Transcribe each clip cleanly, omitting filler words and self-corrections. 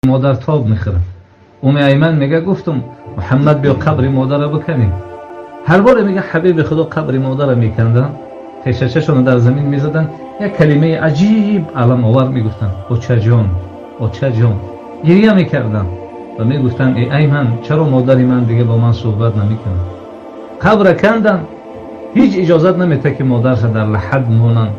Модар тоб мехӯрад. Уми Айман мега, гуфтум: «Муҳаммад, биё, қабри модарро биканем». Ҳар боре, мега, ҳабиби Худо қабри модарро мекандан, тешачашонро дар замин мезадан, як калимаи аҷиб аламовар мегуфтанд: «Очаҷон, очаҷон». Гирия мекарданд ва мегуфтанд: «Э Айман, чаро модари ман дига бо ман суҳбат намекунад?» Қабра кандан, ҳеҷ иҷозат наметад, ки модарша дар лаҳад монанд.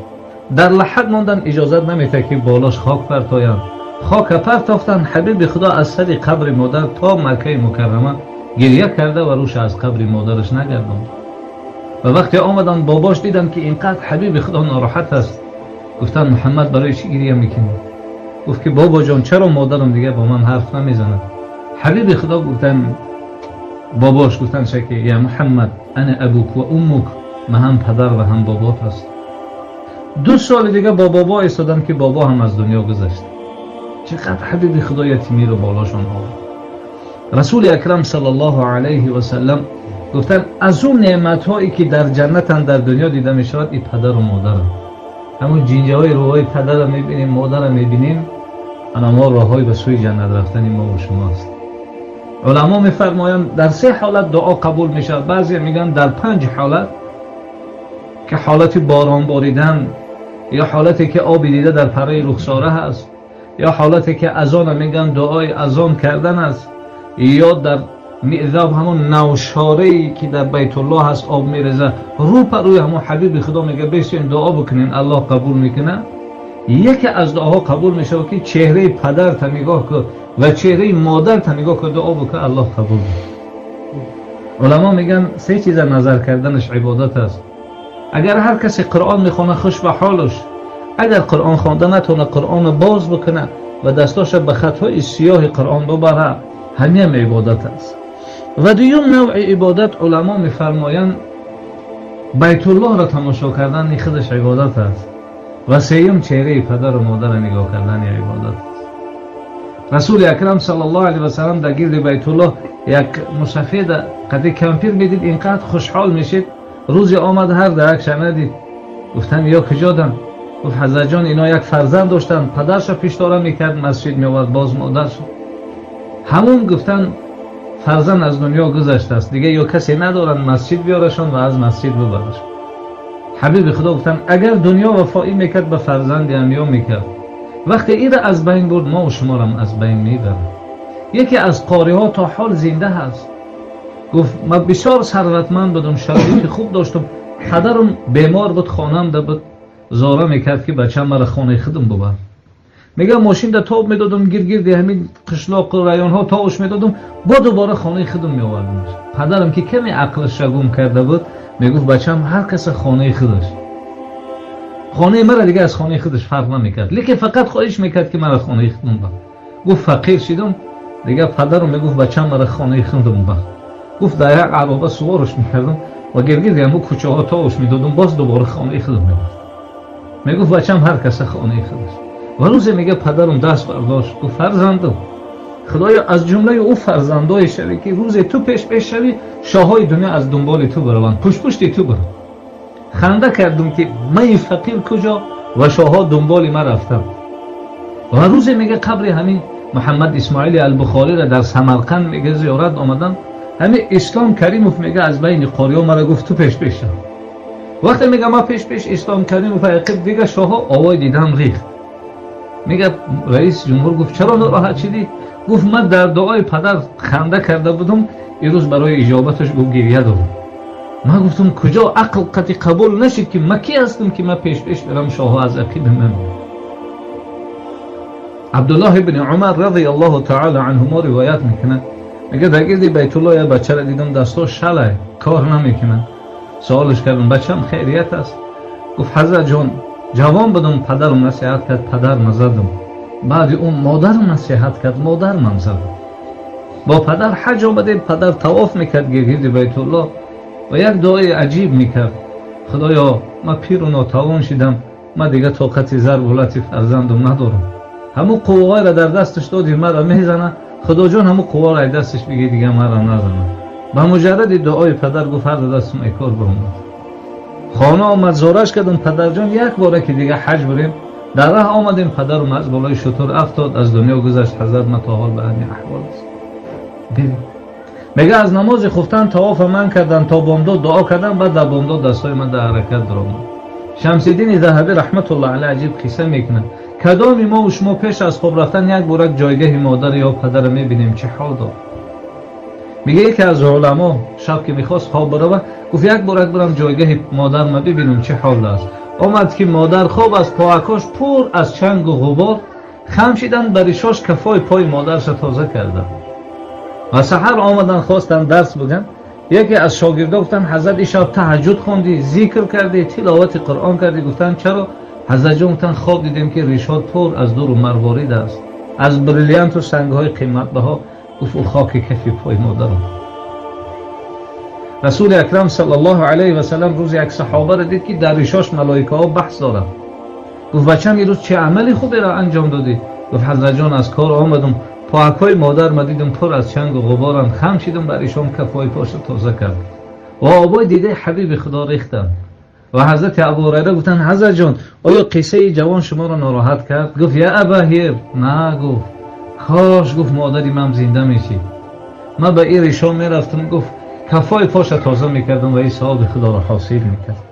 Дар лаҳад мондан иҷозат наметад, ки болош хок партоянд. Хока партофтанд. Ҳабиби Худо аз сари қабри модар то Маккаи Мукаррама гирья карда ва рӯша аз қабри модараш нагардонд. Ва вақте омаданд, бобош диданд, ки ин қадр ҳабиби Худо нороҳат аст. Гуфтанд: «Муҳаммад, барои чӣ гирья мекунӣ?» Гуфт, ки бобоҷон, чаро модарам дига бо ман ҳарф намезанад? Ҳабиби Худо гуфтанд, бобош гуфтанд, ки я Муҳаммад, ана абук ва уммук, ман ҳам падар ва ҳам бобот аст. 2 соли дига бо бобо истоданд, ки бобо ҳам аз дунё гузашт. Чӣ қадр ҳабиби Худо ятимиро болошон овард. Расули Акрам саллаллоҳу алайҳи васаллам гуфтанд: аз он неъматҳое, ки дар ҷаннатанд, дар дунё дида мешавад, и падару модарам. Ҳамун ҷинҷаҳои рӯҳои падарро мебинем, модарро мебинем, ана мо роҳҳои ба сӯи ҷаннат рафтани мо ва шумо аст. Уламо мефармоянд, дар се ҳолат дуо қабул мешавад. Баъзе мегӯянд, дар панҷ ҳолат, ки ҳолати борон боридан, ё ҳолате ки оби дида дар параи рухсора ҳаст, ё ҳолате ки азона мегӯянд, дуои азон кардан аст, ё дар мизоб, ҳамон навшорае ки дар Байтуллоҳ ҳаст, об мереза рӯ па рӯи ҳамон. Ҳабиби Худо мега, бесен, дуо бикунен, Аллоҳ қабул мекунад. Яке аз дуоҳо қабул мешавад, ки чеҳраи падарта нигоҳ кун ва чеҳраи модарта нигоҳ кун, дуо бикун, Аллоҳ қабул мекунад. Уламо мегӯянд, се чиза назар карданаш ибодат аст. Агар ҳар касе Қуръон мехона, хуш ба ҳолаш. Агар Қуръон хонда натавона, Қуръонро боз бикуна ва дастоша ба хатҳои сиёҳи Қуръон бубара, ҳамиам ибодат аст. Ва дуюм навъи ибодат, уламо мефармоянд, Байтуллоҳро тамошо кардан худаш ибодат аст. Ва сеюм, чеҳраи падару модарро нигоҳ кардани ибодат аст. Расули Акрам саллаллоҳу алайҳи васаллам дар гирди Байтуллоҳ як мусафеда қади кампир медид, инқадр хушҳол мешид. Рӯзе омад, ҳар даракша надид. Гуфтанд: «Ё куҷодам?» Гуфт: «Ҳазратҷон, ино як фарзанд доштанд, падарша пиштора мекард, масҷид меовард, боз модарша». Ҳамун гуфтанд, фарзанд аз дунё гузаштааст, дига ё касе надоранд масҷид биёрашон ва аз масҷид бибарашон. Ҳабиби Худо гуфтанд: агар дунё вафоӣ мекард, ба фарзанди ҳамё мекард. Вақте ира аз байн бурд, мо шуморам аз байн мебарад. Яке аз қориҳо то ҳол зинда ҳаст. Гуфт: ман бисёр сарватманд будам, шароити хуб доштам. Падарам бемор буд, хонамда буд, зора мекард, ки бачам, мара хонаи худам бубар. Мегам, мошинда тоб медодам, гиргирди ҳамин қишлоқу районҳо товуш медодам, бо дубора хонаи худам меовардамаш. Падарам, ки каме ақлашро гум карда буд, мегуфт: «Бачам, ҳар каса хонаи худаш». Хонаи мара дига аз хонаи худаш фарқ намекард, лекин фақат хоҳиш мекард, ки мара хонаи худам бар. Гуфт: фақир шидам дига, падарам мегуфт: «Бачам, мара хонаи худам бар». Гуфт: дар як ароба суворш мекардам ва гиргирди ҳамун кӯчаҳо товуш медодам, боз дубора хонаи худам мерафт. Мегуфт: «Бачам, ҳар каса хонаи худаш». Ва рӯзе, мега, падарам даст бардошт, гуфт: «Фарзандам, Худоё, аз ҷумлаи ӯ фарзандое шавӣ, ки рӯзе ту пеш пеш шавӣ, шоҳҳои дунё аз дунболи ту бираванд, пуштпушти ту бираванд». Ханда кардум, ки ман фақир куҷо ва шоҳҳо дунболи ман рафтанд. Ва рӯзе, мега, қабри ҳамин Муҳаммад Исмоили Албухориро дар Самарқанд, мега, зиёрат омадам. Ҳамин Ислом Каримов, мега, аз байни қориҳо мара гуфт: «Ту пеш пеш шав». Вақте, мега, ман пеш пеш Ислом Каримов ақиб дига шоҳҳо, овои дидам рехт. Мега, раиси ҷумҳур гуфт: «Чаро нороҳат шидӣ?» Гуфт: «Ман дар дуои падар ханда карда будум, ирӯз барои иҷобаташ, гуфт, гирья дорам. Ман гуфтам: куҷо ақл қати қабул нашид, ки ман ки ҳастам, ки ман пеш пеш барам, шоҳҳо аз ақиби ман». Абдуллоҳ ибни Умар радиаллоҳу таала анҳумо ривоят мекунад. Мега, дар гирди Байтуллоҳ як бачаро дидам, дастҳо шалай, кор намекунад. Суолш кардам: «Бачам, хейрият аст?» Гуфт: «Ҳазратҷон, ҷавон будам, падарам насиҳат кард, падар назадам. Баъди он модарам насиҳат кард, модармам задам. Бо падар ҳаҷ омадем, падар тавоф мекард гиргирди Байтуллоҳ ва як дуои аҷиб мекард: Худоё, ман пиру нотавон шидам, ман дига тоқати зарбу лати фарзандам надорам. Ҳамун қувваҳоеро дар дасташ доди, мара мезана. Худоҷон, ҳамун қувваро ай дасташ бигир, дига мара назана». Ба муҷарради дуои падар, гуфт, ҳар дастам ай кор баромад. Хона омад, зораш кардам: «Падарҷон, як бора ки дига ҳаҷ бурем, Дар роҳ омадем, падарам аз болои шутур афтод, аз дунё гузашт. Ҳазрат ман то ҳол ба ҳамин аҳвол аст. Бибин. Мега аз намози хуфтан тавоф ман кардан, то бомдод дуо кардан, баъд дар бомдод дастҳои ман дар ҳаракат даромад. Шамсиддин Заҳабӣ раҳматуллоҳ алайҳ аҷиб қисса мекунад. Кадоми мо ва шумо пеш аз хоб рафтан як бор як ҷойгаҳи модар ё падарро мебинем, чӣ ҳол дорад? Мега яке аз уламо шаб ки мехост хоб баравад, гуфт як бор як барам ҷойгаҳи модарма бибинам чӣ ҳол аст. Омад ки модар хоб аст, поакош пур аз чангу ғубор, хам шидан ба ришош кафои пои модарша тоза карданд. Ва саҳар омадан хостанд дарс бигӯянд. Яке аз шогирдо гуфтанд ҳазрат ин шаб таҳаҷҷуд хондӣ, зикр кардӣ, тиловати Қуръон кардӣ. Гуфтанд чаро? Ҳазрат ҷон гуфтанд хоб дидем ки ришот пур аз дуру марворид аст, аз бриллианту сангҳои қиматбаҳо. Гуфт ӯ хоки кафи пои модарам. Расули Акрам саллаллоҳу алайҳи васаллам рӯзе як саҳобаро дид ки дар ришош малоикаҳо баҳс доранд. Гуфт бачам имрӯз чӣ амали хуберо анҷом додӣ? Гуфт ҳазрат ҷон аз кор омадам, поакҳои модар ма дидам пур аз чангу ғуборанд, хам шидам бар ишон кафҳои поша тоза кардам ва обои дидаи ҳабиби худо рехтам. Ва ҳазрати Абу Ҳурайра гуфтанд ҳазрат ҷон оё қиссаи ҷавон шуморо нороҳат кард? Гуфт я Аба Ҳир, на. Гуфт кош, гуфт модари ман зинда мешид, ман ба ин ришон мерафтам, гуфт кафҳои поша тоза мекардам ва ин савоби худоро ҳосил мекардам.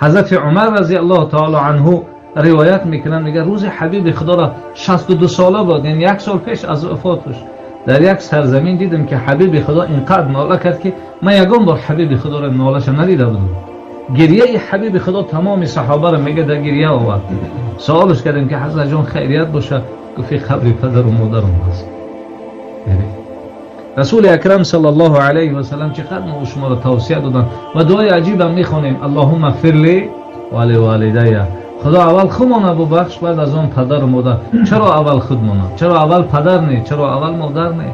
Ҳазрати Умар разияллоҳу таоло анҳу ривоят мекунанд, мегӯяд рӯзи ҳабиби худоро 62 сола буд, яъне як сол пеш аз вафоташ, дар як сарзамин дидам ки ҳабиби худо инқадр нола кард ки ман ягон бор ҳабиби худоро нолаша надида будам. Гирияи ҳабиби худо тамоми саҳобаро мега дар гирия овард. Саволаш кардем ки ҳазрат ҷон хайрият бошад? Гуфт қабри падару модарам аст. Расули Акрам саллаллоҳу алайҳи васаллам чӣ қадр мо шуморо тавсия доданд ва дуои аҷибам мехонем: Аллоҳумма ғфир ли ва ливолидайя. Худо аввал худмона бубахш, баъд аз он падару модар. Чаро аввал худмона? Чаро аввал падар не? Чаро аввал модар не?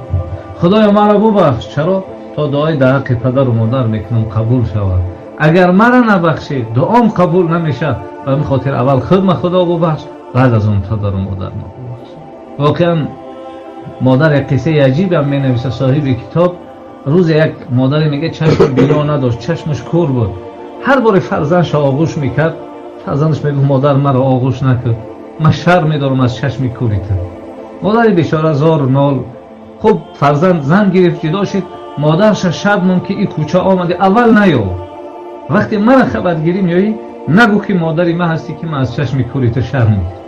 Худоё маро бубахш. Чаро? То дуои дар ҳаққи падару модар мекунам қабул шавад. Агар маро набахшӣ, дуом қабул намешавад. Ба ҳамин хотир аввал худма Худо бубахш, баъд аз он падару модарма бубахш. Воқеан модар як қиссаи аҷибам менависад соҳиби китоб. Рӯзе як модаре мегӯяд чашми бино надошт, чашмаш кур буд. Ҳар боре фарзандша оғӯш мекард, фарзандаш мегуфт модар маро оғӯш накун, ман шарм медорам аз чашми кури ту. Модари бечора зор нол. Хуб фарзанд зан гирифт, ҷудо шид. Модарша шаб монд ки ин кӯча омади, аввал наё, вақте мара хабаргирӣ меоӣ нагӯ ки модари ман ҳастӣ ки ман аз чашми кури ту шарм мекунам.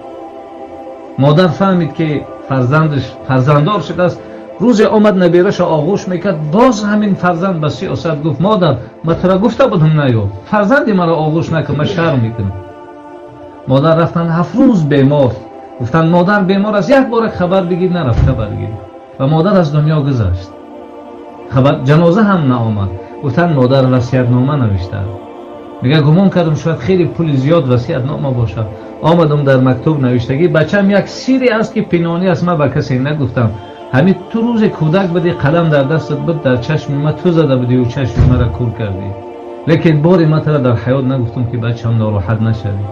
Модар фаҳмид ки фарзандаш фарзанддор шудааст. Рӯзе омад набераша оғӯш мекард, боз ҳамин фарзанд ба сиёсат гуфт модар ман тура гуфта будам наё, фарзанди маро оғӯш накун, ман шарм мекунам. Модар рафтанд 7 рӯз бемор. Гуфтанд модар бемор аст, як бора хабар бигир. Нарафт хабар гирифт ва модар аз дунё гузашт. Хабар ҷаноза ҳам наомад. Гуфтанд модар васиятнома навиштааст. Мега гумон кардам шояд хеле пули зиёд васиятнома бошад. Омадам дар мактуб навиштагӣ бачам як сире аст ки пинҳонӣ аст, ман ба касе нагуфтам. Ҳамин ту рӯзе кӯдак будӣ, қалам дар дастат буд, дар чашми ман ту зада будӣ ва чашми маро кур кардӣ. Лекин бори ман туро дар ҳаёт нагуфтам ки бачам нороҳат нашавӣ.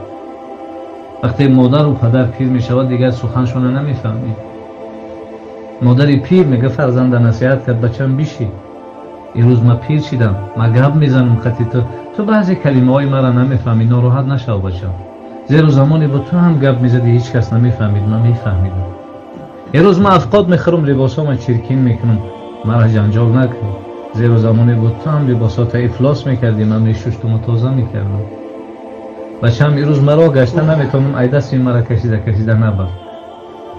Вақте модару падар пир мешавад, дигар суханшона намефаҳмӣ. Модари пир мега фарзанда насиҳат кард бачам бишӣ, имрӯз ман пир шидам, ман гап мезанам хати ту, ту баъзе калимаҳои маро намефаҳмӣ, нороҳат нашав бачам. Зеро замоне бо ту ҳам гап мезадӣ ҳеҷ кас намефаҳмид, ман мефаҳмидам. Имрӯз ман афқот мехӯрам, либосҳома чиркин мекунам, маро ҷанҷол накун. Зеро замоне бо ту ҳам либосҳота ифлос мекардӣ, ман мешуштуму тоза мекардам. Бачам имрӯз ман роҳ гашта наметавонам, ай дасти маро кашида кашида набар.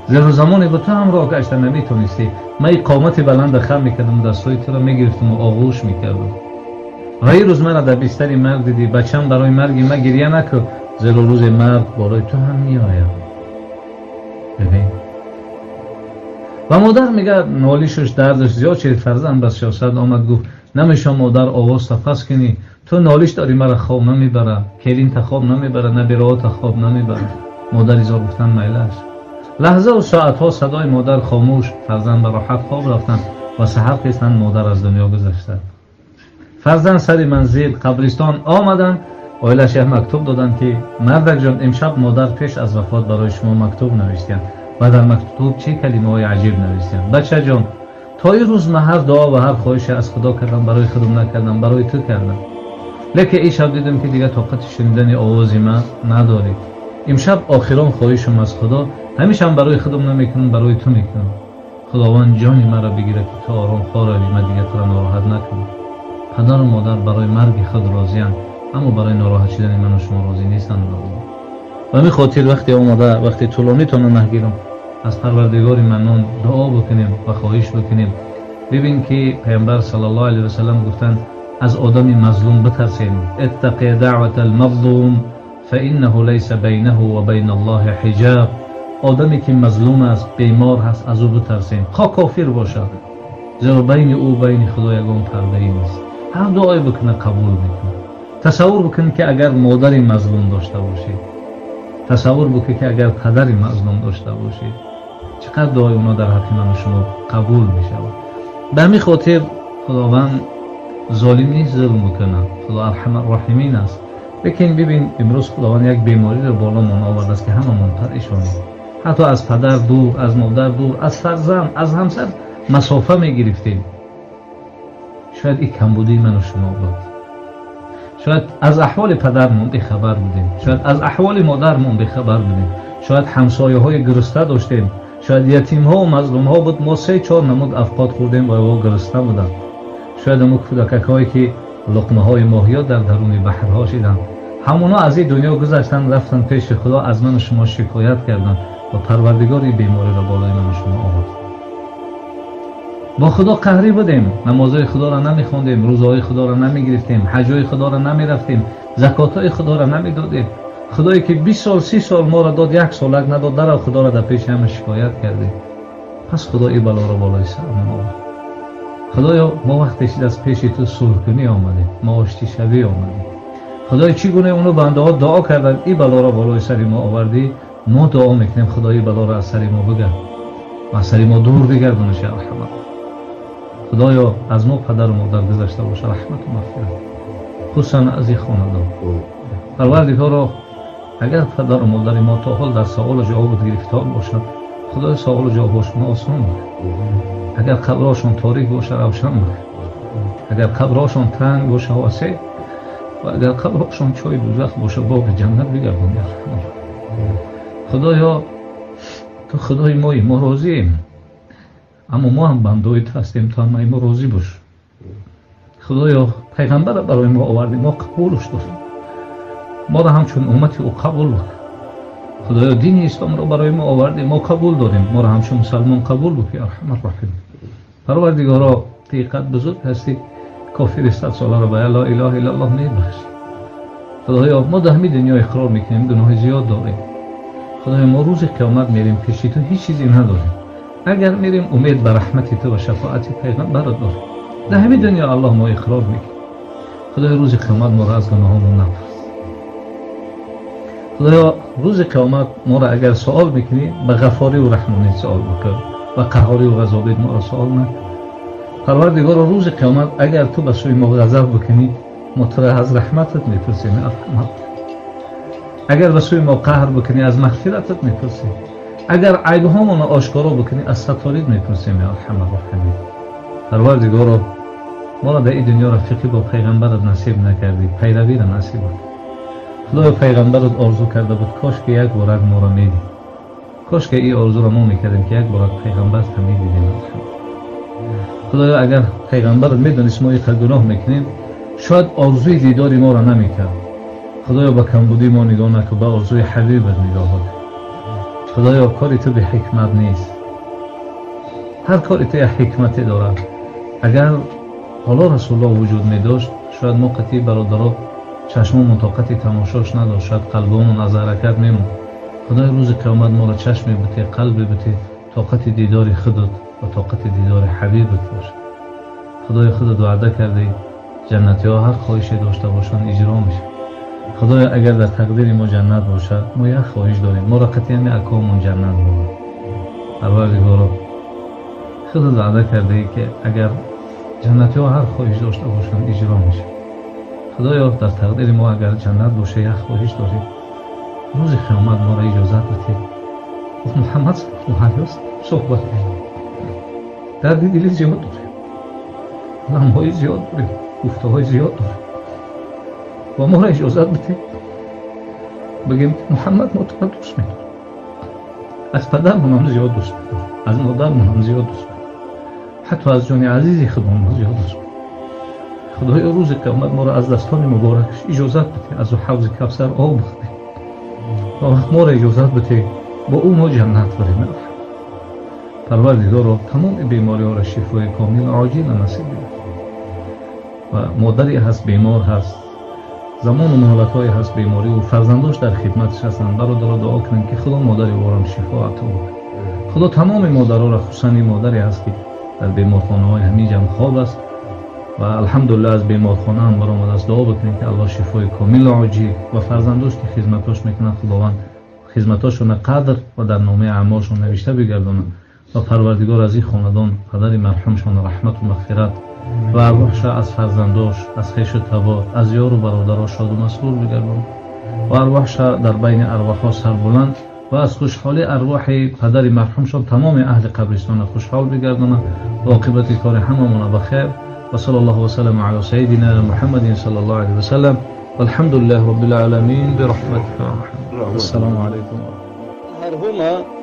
Зеро замоне бо ту ҳам роҳ гашта наметавонистӣ, ман иқомати баланда хам мекардам, дастҳои туро мегирифтаму оғӯш мекардам. Ва имрӯз маро дар бистари марг дидӣ, бачам барои марги ман гиря накун, зеро рӯзе марг болои ту ҳам меояд. Бибин. Ва модар мегӯяд нолишаш дардаш зиёд шуд. Фарзанд ба сиёсат омад, гуфт намешавам модар овозта пас кунӣ, ту нолиш дорӣ маро хоб намебарад, келинта хоб намебарад, набираҳота хоб намебарад. Модари зор гуфтанд майлаш. Лаҳзаву соатҳо садои модар хомӯш, фарзанд ба роҳат хоб рафтанд ва саҳар хестанд, модар аз дунё гузашта. Фарзанд сари манзил қабристон омаданд, оилаш як мактуб доданд ки мардакҷон имшаб модар пеш аз вафот барои шумо мактуб навиштиянд. Ва дар мактуб чӣ калимаҳои аҷиб навиштиянд: бачаҷон, то ин рӯз ман ҳар дуо ва ҳар хоҳише аз Худо кардам, барои худам накардам, барои ту кардам. Лекин ин шаб дидам ки дигар тоқати шунидани овози ман надорӣ. Имшаб охирон хоҳишам аз Худо, ҳамешам барои худам намекунам, барои ту мекунам. Худованд ҷони маро бигирад ки ту ором хорави, ман дигар туро нороҳат накунам. Падару модар барои марги худ розианд, аммо барои нороҳат шудани ману шумо розӣ нестанд. Ба ҳамин хотир вақте омода, вақте тӯлонитонро нагирам, аз Парвардигори Маннон дуо бикунем ва хоҳиш бикунем. Бибин ки Паёмбар саллаллоҳу алайҳи васаллам гуфтанд: аз одами мазлум битарсем. Иттақи даъвата алмазлум фаиннаҳу лайса байнаҳу ва байна Аллоҳи ҳиҷоб. Одаме ки мазлум аст, бемор ҳаст, аз ӯ битарсем, хоҳ кофир бошад, зеро байни ӯ байни Худо ягон пардае нест. Ҳар дуое бикунад қабул мекунад. Тасаввур бикунед ки агар модари мазлум дошта бошед, тасаввур бикунед ки агар падари мазлум дошта бошед, чӣ қадр дуои онҳо дар ҳаққи ману шумо қабул мешавад. Ба ҳамин хотир Худованд золим нест зулм бикунад, Худо арҳамар роҳимин аст. Лекин бибин, имрӯз Худованд як бемориро боломон овардааст ки ҳамамон парешонем. Ҳатто аз падар дур, аз модар дур, аз фарзанд, аз ҳамсар масофа мегирифтем. Шояд ин камбудии ману шумо буд, шояд аз аҳволи падармон бехабар будем, шояд аз аҳволи модармон бехабар будем, шояд ҳамсояҳои гурусна доштем, шояд ятимҳо ва мазлумҳо буд, мо 3-4 намуд афқот хӯрдем ва о гурусна буданд. Шояд ҳамун кӯдакакҳое ки луқмаҳои моҳиёт дар даруни баҳрҳо шиданд, ҳамоно аз ин дунё гузаштанд, рафтанд пеши Худо, аз ману шумо шикоят карданд ва Парвардигор ин бемориро болои ману шумо овард. Бо Худо қаҳрӣ будем, намозҳои Худоро намехондем, рӯзаҳои Худоро намегирифтем, ҳаҷҳои Худоро намерафтем, закотҳои Худоро намедодем. Худое ки 20 сол 30 сол моро дод, як солак надод, дарав Худоро дар пеши ҳама шикоят кардем. Пас Худо ин балоро болои сарамон овард. Худоё, мо вақте шид аз пеши ту сулҳкунӣ омадем, мо оштишавӣ омадем. Худоё, чӣ гуна ону бандаҳо дуо карданд, ин балоро болои сари мо овардӣ, мо дуо мекунем, Худо ин балоро аз сари мо бигард ва аз сари мо дур бигардонаш, я раҳмат. Худоё, аз мо падару модар гузашта боша раҳмату мағфират, хусусан аз ин хонадон. Парвардигоро, агар падару модари мо то ҳол дар саволу ҷавоб гирифтор бошанд, Худоё саволу ҷавобҳошонро осон бикун. Агар қабрҳошон торик боша, равшан бикун. Агар қабрҳошон танг боша, васеъ, ва агар қабрҳошон чойи дӯзах боша, боғи ҷаннат бигардон, я раҳмат. Худоё, ту Худои моӣ, мо розием, аммо мо ҳам бандаҳои ту ҳастем, ту ҳам мо розӣ бош. Худоё, пайғамбарро барои мо овардӣ, мо қабулш дорем, моро ҳамчун уммати ӯ қабул бикун. Худоё, дини исломро барои мо овардӣ, мо қабул дорем, моро ҳамчун мусалмон қабул бикун, я арҳамар роҳимин. Парвардигоро, ту инқадр бузург ҳастӣ, кофири 100 соларо ба ла илаҳа иллаллоҳ мебахшӣ. Худоё, мо дар ҳамин дунё иқрор мекунем, гуноҳи зиёд дорем. Худоё, мо рӯзи қиёмат мерем пеши ту, ҳеҷ чизе надорем. Агар мерем, умед ба раҳмати ту ва шафоати пайғамбарат дорем. Дар ҳамин дунё Аллоҳ мо иқрор мекунем. Худоё, рӯзи қиёмат моро аз гуноҳомон напурс. Худоё, рӯзи қиёмат моро агар суол мекунӣ, ба ғафорӣ ва раҳмонӣ суол бикун, ба қаҳорӣ ва ғазобит моро суол накун. Парвардигоро, рӯзи қиёмат агар ту ба сӯи мо ғазаб бикунӣ, мо туро аз раҳматат мепурсем, арҳамат. Агар ба сӯи мо қаҳр бикунӣ, аз мағфиратат мепурсем. Агар айбҳомонро ошкоро бикунӣ, аз саторит мепурсем, я арҳамар роҳимин. Парвардигоро, моро дар ин дунё рафиқӣ бо пайғамбарат насиб накардӣ, пайравиро насиб бикун. Худоё, пайғамбарат орзу карда буд, кош ки як борак моро медид, кош ки ин орзуро мо мекардем ки як борак пайғамбарро медидем. Худоё, агар пайғамбарат медонист мо инқадр гуноҳ мекунем, шояд орзуи дидори моро намекард. Худоё, ба камбудии мо нигоҳ накун, ба орзуи ҳабибат нигоҳ кун. Худоё, кори ту беҳикмат нест, ҳар кори ту як ҳикмате дорад. Агар ҳоло Расулуллоҳ вуҷуд медошт, шояд мо қатъи бародаро чашмомон тоқати тамошош надошт, шояд қалбомон аз ҳаракат мемонд. Худои, рӯзи қиёмат моро чашме бите, қалбе бите, тоқати дидори худат ва тоқати дидори ҳабибат бошад. Худои, худат ваъда кардӣ, ҷаннатиҳо ҳар хоҳише дошта бошанд иҷро мешавад. Худоё, агар дар тақдири мо ҷаннат бошад, мо як хоҳиш дорем, моро қатъи ҳамин акомон ҷаннат бошад. Парвардигоро, худат ваъда кардӣ ки агар ҷаннатиҳо ҳар хоҳиш дошта бошанд иҷро мешавад. Худоё, дар тақдири мо агар ҷаннат бошад, як хоҳиш дорем, рӯзи қиёмат моро иҷозат бидиҳед бо Муҳаммад саллаллоҳу алайҳи васаллам суҳбат кунем. Дарди дили зиёд дорем, ғамҳои зиёд дорем, гуфтаҳои зиёд дорем ва моро иҷозат бидиҳед Бигем Муҳаммад, мо туро дӯст медорем, аз падармон ҳам зиёд дӯст медорем, аз модармон ҳам зиёд дӯст медорем, ҳатто аз ҷони азизи худамон зиёд дӯст медорем. Худоё, рӯзи қиёмат моро аз дастони муборакаш иҷозат бите аз ҳавзи Кавсар об бихӯрем ва вақт моро иҷозат бите бо ӯ мо ҷаннат барем. Парвардигоро, тамоми бемориҳоро шифои комил оҷила насиб бигардон. Ва модаре ҳаст, бемор ҳаст, замону муҳлатҳое ҳаст беморӣ, ва фарзандош дар хидматаш ҳастанд. Бародаро, дуо кунем, ки Худо модари ӯрам шифо ато кунад. Худо тамоми модароро, хусусан ин модаре ҳаст, ки дар беморхонаҳои ҳамин ҷам хоб аст ва алҳамдулиллаҳ аз беморхона ҳам баромадааст. Дуо бикунем, ки Аллоҳ шифои комил оҷил ва фарзандош, ки хизматош мекунанд, Худованд хизматошона қадр ва дар номаи аъмолшон навишта бигардонад ва Парвардигор аз ин хонадон падари марҳумшон раҳмату мағфират ва арвоҳша аз фарзандош, аз хешу табор, аз ёру бародаро шоду масрур бигардонад ва арвоҳша дар байни арвоҳҳо сарбуланд ва аз хушҳолии арвоҳи падари марҳумшон тамоми аҳли қабристонро хушҳол бигардонад ва оқибати кори ҳамамона бахайр. Ва салла Аллоҳу васаллама ала сайидина Муҳаммадин салла Аллоҳу алайҳи васаллам, валҳамдулиллаҳи роббил оламин бирахматика. Ассалому алайкум. Ҳарҳума.